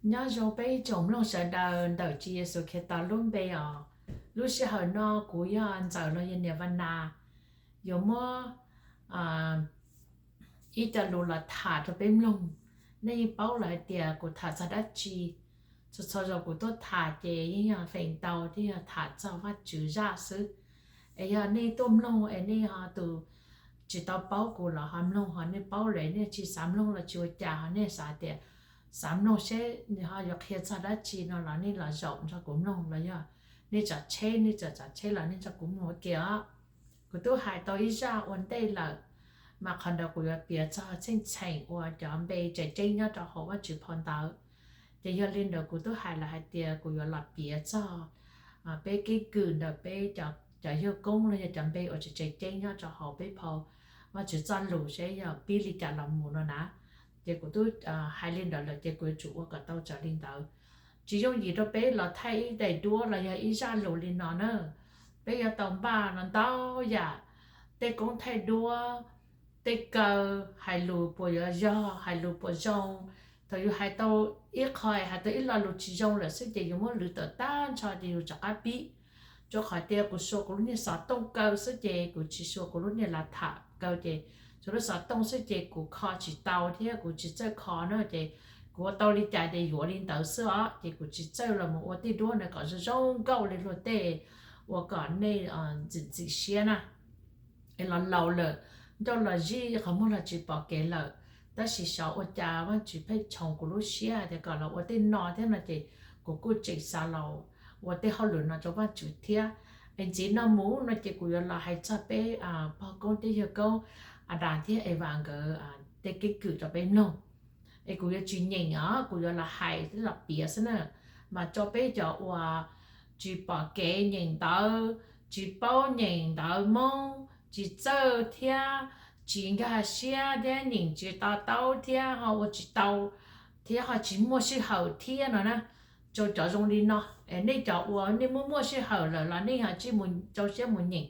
Nyob zoo peb tsoom mloog sawv daws ntawm Tswv Yexus Khetos lub npe os. Lub sij hawm no kuv yog Ntxawm los yog niam Vaj Nas yuav muab ib co lus los tham rau peb mloog. Nej yeej paub lawm hais tias kuv tham txog dab tsi, txhua txhua zaus kuv tuaj tham ces yeej yog feem ntau thiab yog tham txog Vajtswv zaj xwb. Es yog nej tuaj mloog es nej ho tus tsis tau paub kuv los ho mloog, ho nej paub lawm nej tsis xav mloog los tsis ua cas, ho nej xav tias xav mloog seb nws ho yuav qhia txog dab tsi no los nej los zaum nrog kuv mloog, los yog nej tsav tsheb, nej tsav tsheb los nej nrog kuv mloog ua ke os. Kuv twb hais tau ib zaj ua ntej lawm, mas qhov ntawd kuv yuav piav txog txheej txheem uas cov npe tseem ceeb nyob rau hauv Vajtswv phau ntawv. Ces yog li ntawd kuv twb hais lawm hais tias kuv yuav los piav txog peb keeb kwm ntawm peb cov yawg koob los yog cov npe uas tseem tseem ceeb nyob rau hauv peb phau Vajtswv txoj lus seb yog pib li cas los mus no na. Ces kuv twb hais li ntawd lawm ces kuv yuav tsum ua kom tau raws li ntawd. Tsis yooj yim rau peb los thaij ib daim duab los yog ib zaj lus li no na. Peb yuav tau npaj no ntau yam, tej koob thaij duab, tej kaw, hais lus puas yuav yog, hais lus puas zoo. Thaum yus hais tau ib qho, hais tau ib lo lus tsis zoo lawm xwb ces yus muab lwv tawm tag nrho ces yus rov qab pib. Rau qhov tias kuv suas kuv lub niag xov tooj kaw xwb ces kuv tsis suas kuv lub niag lav tham kaw ces tsuas lub xov tooj xwb ces kuv kho tsis tau thiab kuv tsis txawj kho na ces kuv ua tau li cas ces yuav li ntawd xwb os, ces kuv tsis txawj los mus ua tej duab no kom zoo zoo nkauj li luag tej, ua kom nej ntxim ntxim siab na. Es los laus lawm, ncauj los zij, qhov muag los tsis pom kev lawm, tab sis xyov ua cas Vajtswv pheej tshoov kuv lub siab tias kom los ua tej no thiab no ces kuv kuj tseem xav los ua tej hauj lwm no rau Vajtswv thiab. Es ntxiv no mus no ces kuv yuav los hais txog peb pog koob thiab yawg koob Adas thiab Evas nkawd tej keeb kwm rau peb mloog. Es kuv yuav tsis nyeem os, kuv yuav los hais thiab los piav xwb na. Mas rau peb cov uas tsis pom kev nyeem ntawv, tsis paub nyeem ntawv Hmoob, tsis txawj thiab tsis nkag siab thiab nyeem tsis to taub thiab ho ua tsis tau thiab ho tsis muaj sij hawm thiab no na, rau cov zoo li no, es nej cov uas nej muaj muaj sij hawm lawm los nej ho tsij mus rau siab mus nyeem,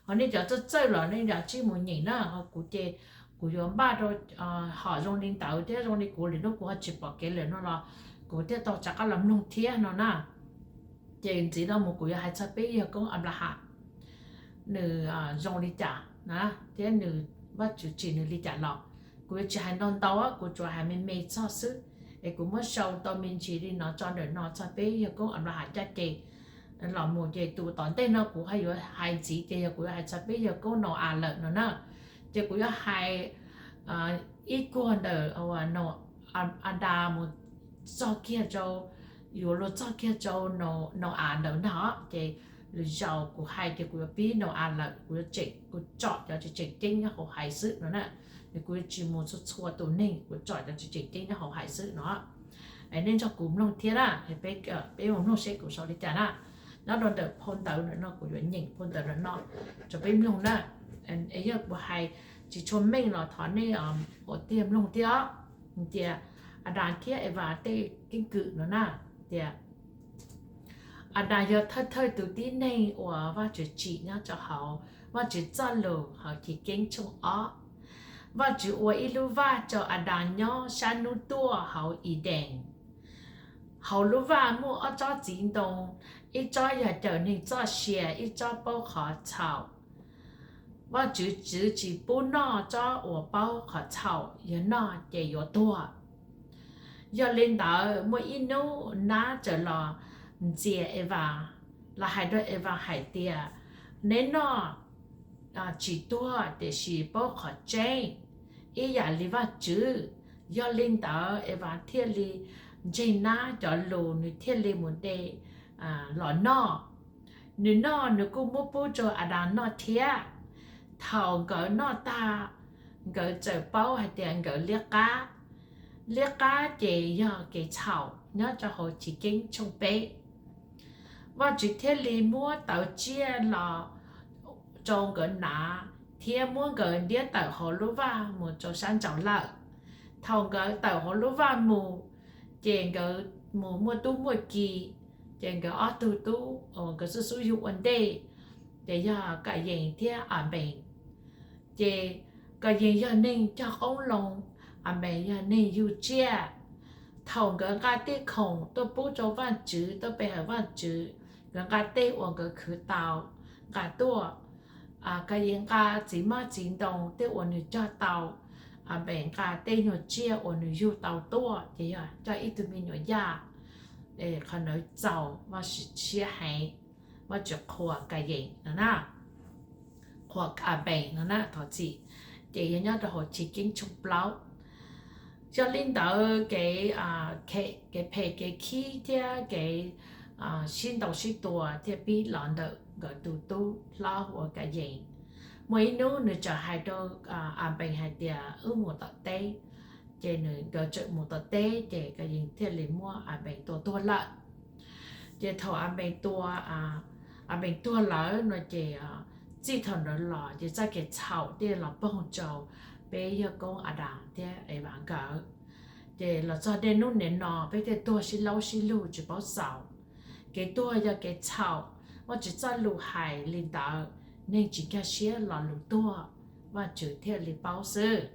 ho nej cov txawj txawj los nej ho tsij mus nyeem na. Ho kuv ces kuv yuav npaj rau hom zoo li ntawd thiab zoo li kuv lwm hnub kuv ho tsis pom kev lawm no los kuv thiaj tau rov qab los mloog thiab no na. Ces ntxiv no mus kuv yuav hais txog peb yawg koob Anplahas, nws zoo li cas na, thiab nws, Vajtswv tsim nws li cas los. Kuv yuav tsis hais ntau ntau, kuv tsuas hais me me txog xwb. Es kuv muab sau tau me ntsis li no tso ntawm no txog peb yawg koob Anplahas caj ces los mus ces tus tom ntej no kuv ho yuav hais ntxiv ces yog kuv yuav hais txog peb yawg koob Nau-as lawm no na. Ces kuv yuav hais ib kuag ntawm Adas mus txog kiag rau, yuav luag txog kiag rau Nau-as ntawd ntag. Ces lwm zaus kuv hais ces kuv yuav pib Nau-as lawm, kuv yuav tseem, kuv tsom cov tseem tseem ceeb nyob hauv hais xwb no na. Es kuv yuav tsis mus txhua txhua tus neeg, kuv tsom cov tseem tseem ceeb nyob hauv hais xwb no. Es nej nrog kuv mloog thiab na, peb mus mloog seb kuv sau li cas na. Nyob rau ntawm phau ntawv ntawm no kuv yuav nyeem phau ntawv ntawm no rau peb mloog na. Es yog kuv hais tsis tshua meej los thov nej ua tiag mloog thiab os. Tias Adas thiab Evas tej keeb kwm no na, tias Adas yog thawj thawj tus tib neeg uas Vajtswv tsim nyob rau hauv Vajtswv txoj lus hauv Chiv Keeb tshooj ob. Vajtswv ua ib lub vaj rau Adas nyob sab hnub tuaj hauv Edees. Hauv lub vaj muaj ob tsob txiv ntoo, ib tsob yog cawm neeg txoj sia, ib tsob paub qhov txhaum. Vajtswv txwv tsis pub noj tsob uas paub qhov txhaum, yog noj ces yuav tuag. Yog li ntawd muaj ib hnub nab txawm los ntxias Evas, los hais rau Evas hais tias, neb noj tsis tuag tiam sis paub qhov tseeb ib yam li Vajtswv. Yog li ntawd Evas thiaj li ntseeg nab cov lus, nws thiaj li mus de los noj. Nws noj nws kuj muab pub rau Adas noj thiab. Thaum nkawd noj tag, nkawd txawm paub hais tias nkawd liab qab. Liab qab ces yog kev txhaum nyob rau hauv Chiv Keeb tshooj peb. Vajtswv thiaj li muab tawv tsiaj los rau nkawd hnav thiab muab nkawd ntiab tawm hauv lub vaj mus rau sab nraud lawm. Thaum nkawd tawm hauv lub vaj mus, ces nkawd mus muaj tub muaj ki, ces nkawd ob tug tub, nkawd xub xub yug ua ntej, ces yog Kayees thiab Anpees. Ces Kayees yog neeg cog qoob loo, Anpees yog neeg yug tsiaj. Thaum nkawd nqa tej khoom tuaj pub rau Vajtswv, tuaj pe hawm Vajtswv, nkawd nqa tej uas nkawd khwv tau, nqa tuaj, Ka Yees nqa txiv mab txiv ntoo tej uas nws cog tau, Anpees nqa tej nyuag tsiaj uas nws yug tau tuaj, ces yog coj ib tug me nyuam yaj. Qhov ntawd txaus Vajtswv siab heev, Vajtswv qhuas Ka Yees no na, qhuas Anpees no na thov txim. Ces yog nyob rau hauv Chiv Keeb tshooj plaub. Yog li ntawd kev, kev phem kev khib thiab kev sib ntaus sib tua thiaj pib los ntawm nkawd tus tub hlob hu ua Ka Yees. Muaj ib hnub nws txawm hais rau Anpees hais tias wb mus tom teb. Ces nws, nkawd txawm mus tom teb ces Ka Yees thiaj li muab Anpees tua tuag lawm. Ces thaum Anpees tua, Anpees tuag lawm no ces txij thaum ntawd los ces txoj kev txhaum thiaj los poog rau peb yawg koob Adas thiab Evas nkawd. Ces los txog niaj hnub niam no peb thiaj tuag sib laub sib lug tsis paub xaus. Kev tuag yog kev txhaum, Vajtswv txoj lus hais li ntawd, neeg tsis nkag siab lo lus tuag, Vajtswv thiaj li paub xwb.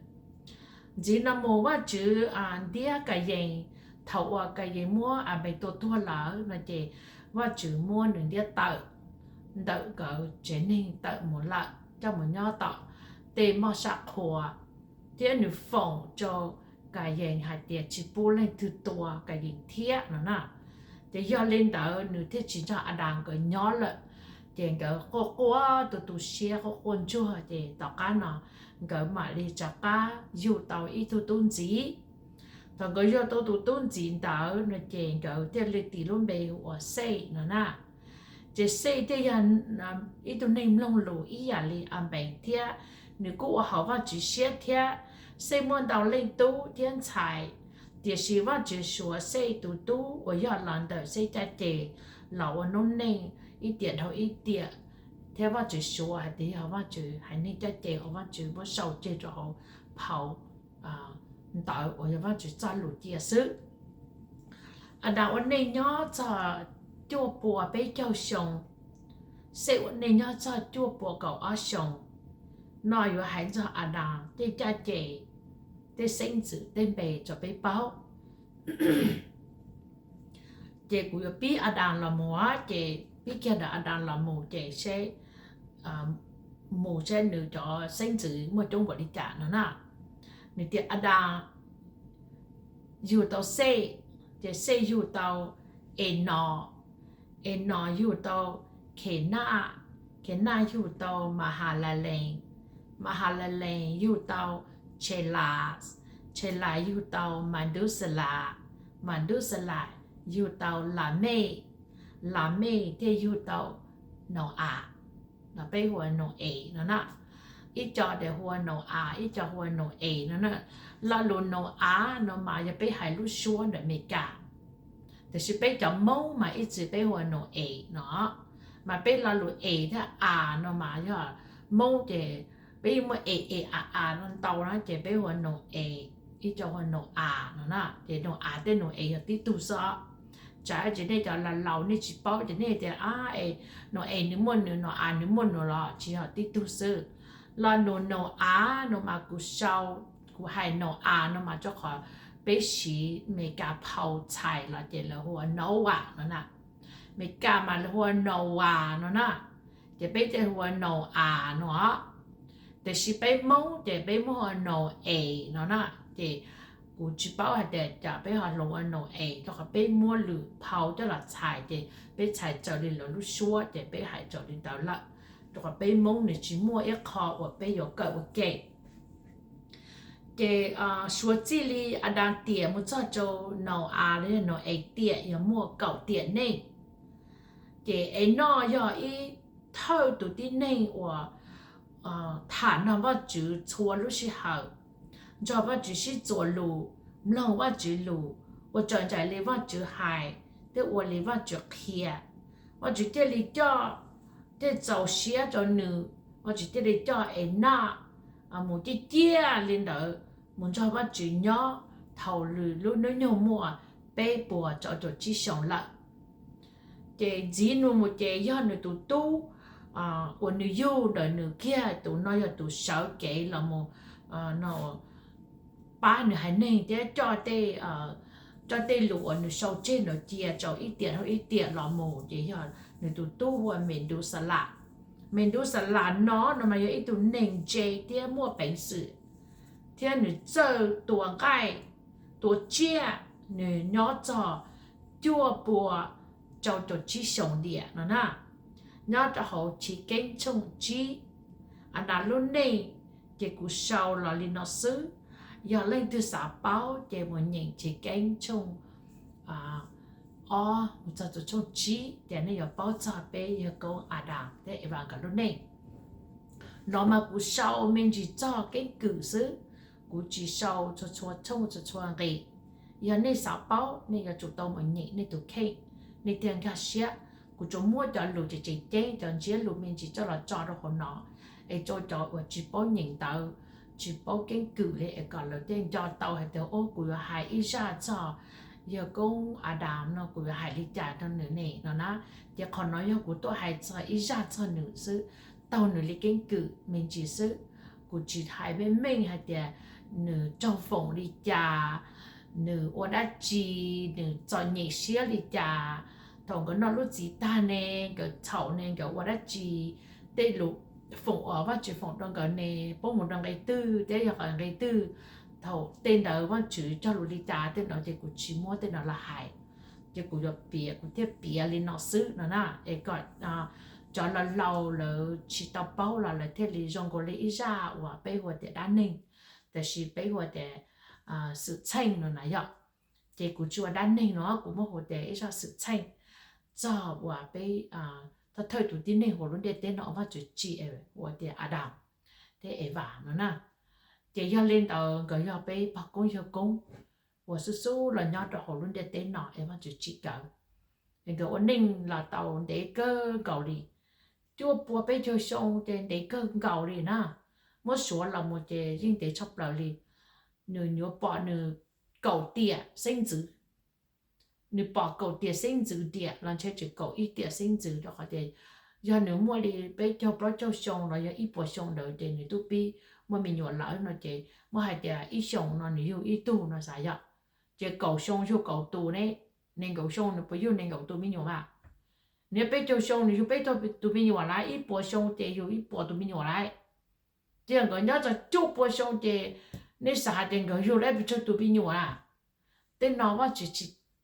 Ntxiv no mus Vajtswv ntiab Ka Yees, thaum uas Ka Yees muab Anpees tua tuag lawm no ces Vajtswv muab nws ntiab tawm ntawm nkawd tsev neeg tawm mus lawm coj mus nyob tom tej moj sab qhua, thiab nws foom rau Ka Yees hais tias tsis pub leej twg tua Ka Yees thiab no na. Ces yog li ntawd nws thiaj tsis nrog Adas nkawd nyob lawm. Ces nkawd quaj quaj tu tu siab quaj quaj ntsuag ces tom qab no nkawd mam li rov qab yug tau ib tug tub ntxiv. Thaum nkawd yug tau tus tub ntxiv ntawd no ces nkawd thiaj li tis lub npe hu ua Xej no na. Ces Xej thiaj yog ib tug neeg mloog lus ib yam li Anpees thiab nws kuj ua haum Vajtswv siab thiab. Xej muaj ntau leej tub thiab ntxhais, tiam sis Vajtswv suav Xej tus tub uas yog los ntawm Xej caj ces los ua noob neej ib tiam dhau ib tiam, thiab Vajtswv suav hais tias yog Vajtswv haiv neeg caj ces uas Vajtswv muab sau tseg rau hauv phau ntawv uas yog Vajtswv txoj lus cia xwb. Adas ua neej nyob txog cuaj pua peb caug xyoo, Xej ua neej nyob txog cuaj pua kaum ob xyoo. No yuav hais txog Adas tej caj ces, tej xeeb ntxwv tej npe rau peb paub. Ces kuv yuav pib Adas los mus, ces pib kiag ntawm Adas los mus ces seb, mus seb nws cov xeeb ntxwv muaj coob npaum li cas no na. Nws tias Adas yug tau Xej, ces Xej yug tau Enos, Enos yug tau Khenaj, Khenaj yug tau Mahalalees, Mahalalees yug tau Tshelas, Tshelas yug tau Mantuxelas, Mantuxelas yug tau Lamej, Lamej thiaj yug tau Nau-as, no peb hu ua Nau-es no na. Ib co tias hu ua Nau-as, ib co hu ua Nau-es no na. Lo lus Nau-as no mas yog peb hais lub suab ntawm Amelikas, tiam sis peb cov Hmoob mas ib txwm peb hu ua Nau-es no. Mas peb lo lus es thiab as no mas yog Hmoob ces peb yeej muaj es es as as no ntau na, ces peb hu ua Nau-es, ib co hu ua Nau-as no na. Ces Nau-as thiab Nau-es yog tib tug xwb. Tsam ib ntsis nej cov laus laus nej tsis paub ces nej tias, a, es Nau-es nws muaj nws, Nau-as nws muaj nws los tsis, yog tib tug xwb. Lo lus Nau-as no mas kuv sau, kuv hais Nau-as no mas rau qhov peb siv Amelikas phau txhais los ces lawv hu ua Noah no na. Amelikas mas lawv hu ua Noas no na, ces peb thiaj hu ua Nau-as no. Tiam sis peb Hmoob ces peb muab hu ua Nau-es no na. Ces kuv tsis paub hais tias cas peb ho hloov ua Nau-es, rau qhov peb muab lwm phau coj los txhais ces peb txhais raws li lawv lub suab ces peb hais raws li ntawd lawm, rau qhov peb Hmoob nws tsis muaj ib qho uas peb yuav kawm ua ke. Ces suav txij li Adas tiam mus txog rau Nau-as los yog Nau-es tiam yog muaj kaum tiam neej. Ces Enoj yog ib thawj tus tib neeg uas tham nrog Vajtswv txhua lub sij hawm, nrog Vajtswv sib txuas lus, mloog Vajtswv lus, ua raws nraim li Vajtswv hais thiab ua li Vajtswv qhia. Vajtswv thiaj li coj, thiaj txaus siab rau nws, Vajtswv thiaj li coj Enoj mus ciaj ciaj li ntawd, mus nrog Vajtswv nyob thaum nws lub hnub nyoog muaj peb puas rau caum tsib xyoos lawm. Ces ntxiv nws mus ces yog nws tus tub uas nws yug ntawm nws kiag, tus no yog tus sawv kev los mus pab nws haiv neeg thiab coj tej Cov tej lus uas nws sau tseg no cia rau ib tiam dhau ib tiam los mus ces yog nws tus tub hu ua Medusalas. Medusalas no no mas yog ib tug neeg ntse thiab muaj peev xwm, thiab nws txawj tua nqaij, tua tsiaj, nws nyob txog cuaj pua rau caum tsib xyoos diam no na. Nyob rau hauv Chiv Keeb tshooj tsib, Adas lub neej, ces kuv sau los li no xwb. Yog leej twg xav paub ces mus nyeem Chiv Keeb tshooj ob mus txog tshooj tsib ces nej yuav paub txog peb yawg koob Adas thiab Evas nkawd lub neej. No mas kuv sau me ntsis txog keeb kwm xwb, kuv tsis sau txhua txhua tshooj txhua txhua nqe. Yog nej xav paub nej yuav tsum tau mus nyeem nej tus kheej, nej thiaj nkag siab. Kuv tsuas muab cov lus tseem tseem ceeb, cov ntsiab lus me ntsis coj los tso rau hauv no, es rau cov uas tsis paub nyeem ntawv, tsis paub keeb kwm li es kom lawv thiaj nco tau hais tias, o, kuv yuav hais ib zaj txog yawg koob Adas no kuv yuav hais li cas rau nws ne no na. Ces qhov no yog kuv tuaj hais txog ib zaj txog nws xwb, taug nws li keeb kwm me ntsis xwb. Kuv tsis hais meej meej hais tias nws raug foom li cas, nws ua dab tsi, nws txom nyem siab li cas, thaum nkawd noj lub txiv tag ne, nkawd txhaum ne, nkawd ua dab tsi, tej lus foom uas Vajtswv foom rau nkawd ne, poob mus rau nqe twg thiab yog nqe twg, thaum tej ntawd Vajtswv cog lus li cas tej no ces kuv tsis muab tej no los hais. Ces kuv yuav piav, kuv thiaj piav li no xwb no na, es kom cov laus laus lawv tsis tau paub los lawv thiaj li zoo nkaus li ib zaj uas peb hu tias dab neeg, tiam sis peb hu tias xwm txheej no na yom. Ces kuv tsis ua dab neeg no, kuv muab hu tias ib zaj xwm txheej txog uas peb thawj thawj tus tib neeg hauv lub ntiaj teb no uas Vajtswv tsim ua tias Adas thiab Evas no na. Ces yog li ntawd nkawd yog peb pog koob yawg koob uas xub xub los nyob rau hauv lub ntiaj teb no es Vajtswv tsim nkawd. Es nkawd ua neej los tau ntev kawg nkaus li, cuaj pua peb caug xyoo ces ntev kawg nkaus li na. Muab suav los mus ces yeej ntev tshaj plaws li. Nws nyuam pom nws kaum tiam xeeb ntxwv, nws pom kaum tiam xeeb ntxwv tiam los ntshe tseem kaum ib tiam xeeb ntxwv, rau qhov tias yog nws muaj li peb caug plaub caug xyoo los yog ib puas xyoo ntawd ces nws twb pib muaj me nyuam lawm no ces muab hais tias ib xyoos no nws yug ib tug no xav yom, ces kaum xyoo yug kaum tus ne, nees nkaum xyoo nws puas yug nees nkaum tus me nyuam mas? Nws peb caug xyoo nws yug peb caug tus me nyuam lawm, ib puas xyoo ces yug ib puas tus me nyuam lawm. Ces nkawd nyob txog cuaj pua xyoo ces nej xav hais tias nkawd yug lawm pes tsawg tus me nyuam na? Tej no Vajtswv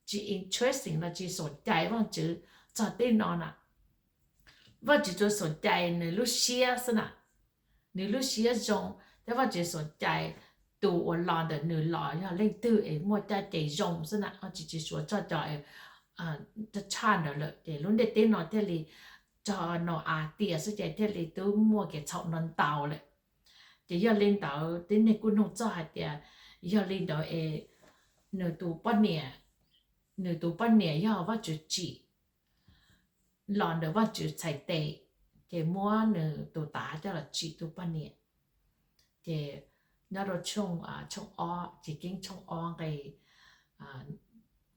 tsis interesting los tsis xom cai Vajtswv txog tej no na. Vajtswv tsuas xom cai nws lub siab xwb na, nws lub siab zoo, thiab Vajtswv xom cai tus uas los ntawm nws los yog leej twg es muaj caj ces zoo xwb na, Vajtswv tsis suav txog cov tshaj ntawd lawm ces lub ntiaj teb no thiaj li txog Nau-as tiam xwb ces thiaj li twb muaj kev txhaum no ntau lawm. Ces yog li ntawd tib neeg kuj nug txog hais tias yog li ntawd es nws tus poj niam, nws tus poj niam yog Vajtswv tsim los ntawm Vajtswv txhais tes, ces muab nws tus tav coj los tsim tus poj niam. Ces nyob rau tshooj, tshooj ob, Chiv Keeb tshooj ob nqe,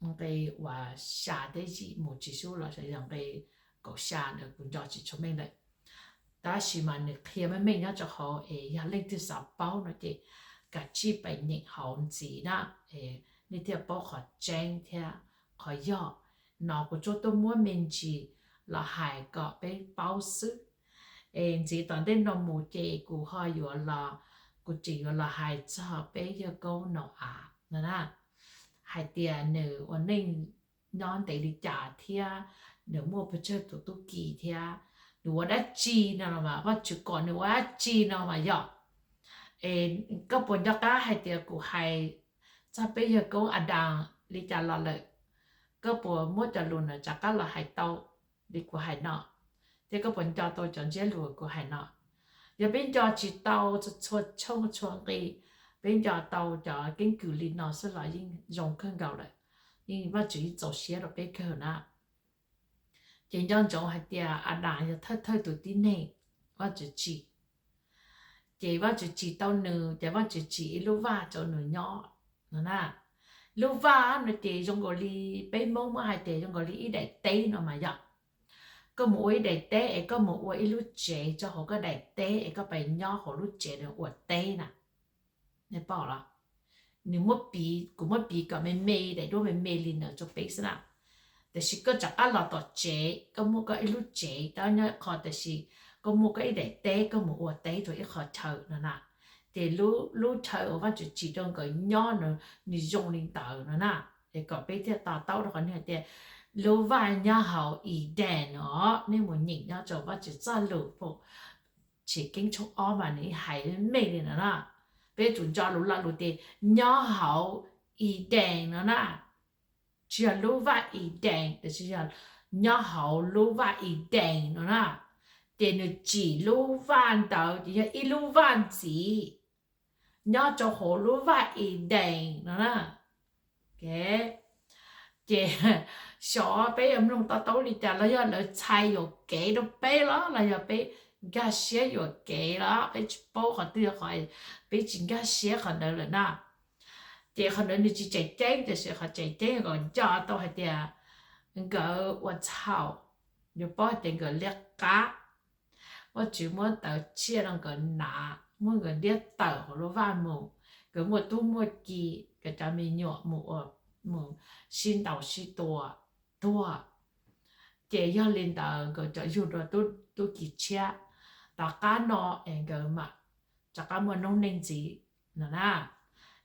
nqe uas xya thiab yim mus tsis sub los yog nqe kaum xya ntawd kuv nco tsis tshua meej lawm. Tab sis mas nws qhia meej meej nyob rau hauv es yog leej twg xav paub no ces kav tsij pais nyeem hauv ntxiv na, nej thiaj paub qhov tseeb thiab qhov yog. No kuv tsuas tuaj muab me ntsis los hais kom peb paub xwb. Es ntxiv tom ntej no mus ces kuv ho yuav los, kuv tseem yuav los hais txog peb yawg koob Nau-as no na, hais tias nws ua neej nyob ntev li cas thiab nws muaj pes tsawg tus tub ki thiab nws ua dab tsi no los mas, Vajtswv kom nws ua dab tsi no mas yog. Es koj puas nco qab hais tias kuv hais txog peb yawg koob Adas li cas los lawm? Koj puas muab cov lus ntawd rov qab los hais tau li kuv hais no? Thiab koj puas nco tau cov ntsiab lus kuv hais no? Yog peb nco tsis tau txhua tshooj txhua nqi, peb nco tau cov keeb kwm li no xwb los yeej zoo kawg nkaus lawm, yeej Vajtswv yeej txaus siab rau peb kawg na. Ces nco ntsoov hais tias Adas yog thawj thawj tus tib neeg Vajtswv tsim. Ces Vajtswv tsim tau nws ces Vajtswv tsim ib lub vaj rau nws nyob no na. Lub vaj no ces zoo nkaus li peb Hmoob muab hais tias zoo nkaus li ib daim teb no mas yog. Koj mus ua ib daim teb es koj mus ua ib lub tsev rau hauv koj daim teb es koj pais nyob hauv lub tsev ntawd ua teb na. Nej paub los? nws muab piv, kuv muab piv kom me me, daim duab me me li ntawd rau peb xwb na. Tiam sis koj rov qab los tom tsev, koj muaj koj ib lub tsev, koj nyob qhov, tiam sis koj muaj koj ib daim teb, koj mus ua teb rau ib qho chaw no na. Ces lub chaw uas Vajtswv tsim rau nkawd nyob no, nws zoo li ntawd no na. Es kom peb thiaj to taub rau qhov nws hais tias lub vaj nyob hauv Edees no, nej mus nyeem nyob rau Vajtswv txoj lus Chiv Keeb tshooj ob mas nws hais me me li no na. Peb tsum nco lus lo lus tias nyob hauv Edees no na. Tsis yog lub vaj Edees, tiam sis yog nyob hauv lub vaj Edees no na. Ces nws tsim lub vaj ntawd ces yog ib lub vaj ntxiv nyob rau hauv lub vaj Edees no na. Ces xyov peb yuav mloog to taub li cas, los yog lawv txhais yuam kev rau peb los, los yog peb nkag siab yuam kev los, peb tsis paub qhov twg, qhov peb tsis nkag siab qhov ntawd lawm na. Ces qhov ntawd nws tsis tseem ceeb, tiam sis qhov tseem ceeb kom nco tau hais tias nkawd ua txhaum, yuav paub hais tias nkawd liab qab. Vajtswv muab tawv tsiaj rau nkawd hnav, muab nkawd ntiab tawm hauv lub vaj mus, nkawd muaj tub muaj ki, nkawd cov me nyuam mus ua, mus sib ntaus sib tua tuag. Ces yog li ntawd nkawd cov yug rau tub ki tshiab, tom qab no es nkawd mam rov qab muaj noob neej ntxiv no na.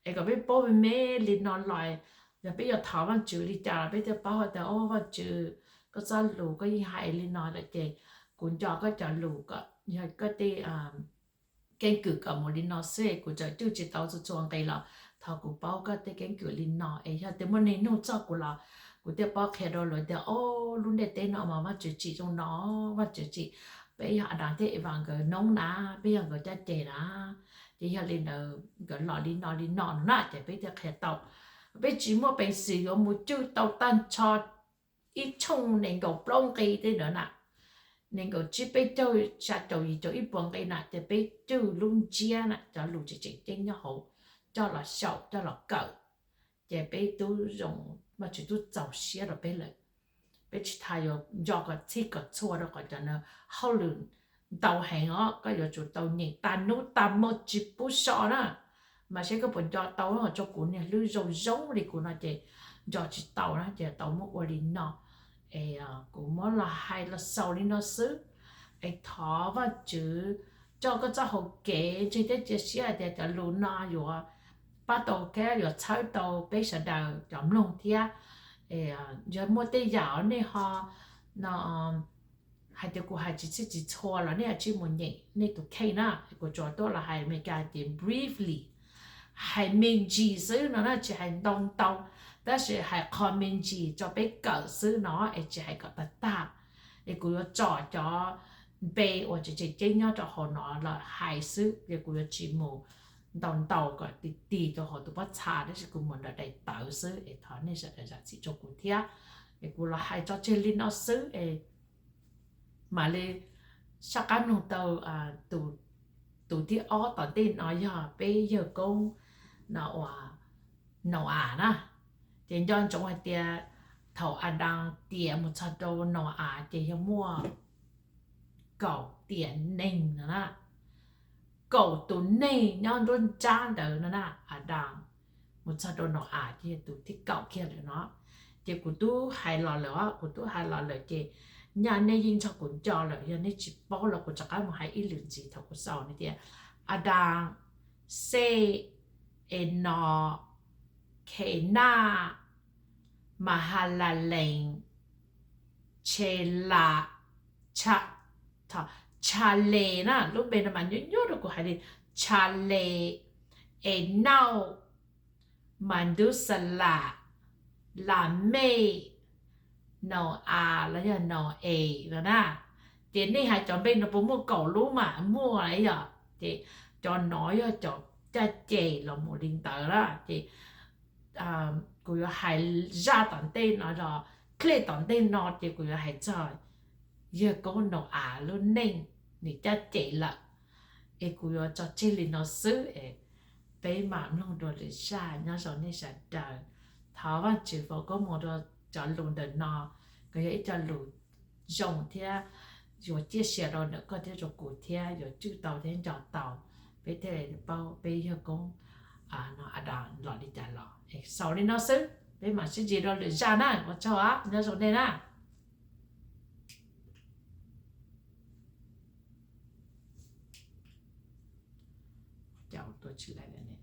Es kom peb paub me me li no los, yog peb yuav thov Vajtswv li cas los peb thiaj paub tias, o Vajtswv, koj txoj lus koj yeej hais li no lawm ces kuv nco koj cov lus, kom yog koj tej keeb kwm kom mus li no xwb, kuv txawm cwj tsis tau txhua txhua nqe los thov kuv paub koj tej keeb kwm li no, es yog tias muaj neeg nug txog kuv los kuv thiaj paub qhia rau lawv tias, o, lub ntiaj teb no mas Vajtswv tsim zoo no, Vajtswv tsim, peb yog Adas thiab Evas nkawd noob na, peb yog nkawd caj ces na. Ces yog li ntawd nkawd los li no li no no na, ces peb thiaj qhia tau. Peb tsis muaj peev xwm yuav mus cwj tau tag nrho ib tshooj nees nkaum plaub nqe tej ntawd na, nees nkaum tsib peb caug xya caum yim caum ib puas nqe na, ces peb cwj lub ntsiab na, cov lus tseem tseem ceeb nyob hauv coj los xyaum coj los kawm, ces peb tub zoo, Vajtswv tub txaus siab rau peb lawm. Peb tsis tas yuav nco kom txhij kom txhua rau qhov cov hauj lwm ntau heev os, koj yuav tsum tau nyeem tag hnub tag hmo tsis pub so na. Mas seb koj puas nco tau, rau kuv niag hlwb zoo zoo li kuv no ces nco tsis tau na, ces tau muab ua li no. Es kuv muab los hais los xaus li no xwb. Es thov Vajtswv coj koj txoj hau kev ntseeg thiab cia siab hais tias cov lus no yuav pab tau thiab yuav txhawb tau peb sawv daws cov mloog thiab. Yog muaj tej yam nej ho no hais tias kuv hais tsis txhij tsis txhua los nej ho tsij mus nyeem nej tus kheej na. Kuv tsuas tuaj los hais Meskas tias briefly, hais me ntsis xwb no na, tsis hais ntau ntau, tab sis hais qho me ntsis rau peb kawm xwb no es tsis hais kom tag tag. Es kuv yuav tso cov npe uas tseem tseem ceeb nyob rau hauv no los hais xwb, es kuv yuav tsis mus ntau ntau kom ti ti rau hauv tus pob txha, tab sis kuv mus ntawm daim tawv xwb. Es thov nej sawv daws zam txim rau kuv thiab. Es kuv los hais tso tseg li no xwb es mam li saj qab mloog tau. Tus thib ob tom ntej no yog peb yawg koob no uas Nau-as na. Ces nco ntsoov hais tias thaum Adas tiam mus txog rau Nau-as ces yog muaj kaum tiam neeg no na, kaum tus neeg nyob nruab nrab ntawd no na. Adas mus txog rau Nau-as ces yog tus thib kaum kiag lawm no. Ces kuv twb hais los lawm, kuv twb hais los lawm ces nyaj nej yeej nrog kuv nco lawm, yog nej tsis paub los kuv rov qab mus hais ib lwm ntxiv thaum kuv xaus no tias Adas, Xej, Enos, Khenaj, Mahalalees, Tshelas, Tshales na, lub npe no mas nyuaj nyuaj rau kuv hais li, Tshales, Enauj, Mantuxalas, Lamej, Nau-as los yog Nau-es no na. Ces nej hais cov npe no puas muaj kaum lub mas muaj yom. Ces cov no yog cov caj ces los mus li ntawd na. Ces kuv yuav hais zaj tom ntej no, txog tom ntej no ces kuv yuav hais txog yawg koob Nau-as lub neej, nws caj ces lawm. Es kuv yuav tso tseg li no xwb es peb mam mloog dua lwm zaj. Nyob zoo nej sawv daws, thov Vajtswv foom koob hmoov rau cov lus ntawm no, kom yog ib co lus zoo thiab yuav ciaj sia rau ntawm koj thiab rau kuv thiab yuav tswj tau thiab nco tau, peb thiaj li paub peb yawg koob Adas los li cas los xaus li no xwb, peb mam sib ntsib rau lwm zaj na, ua tsaug, nyob zoo nej na. Cas ua tuaj tsis lais lawm ne?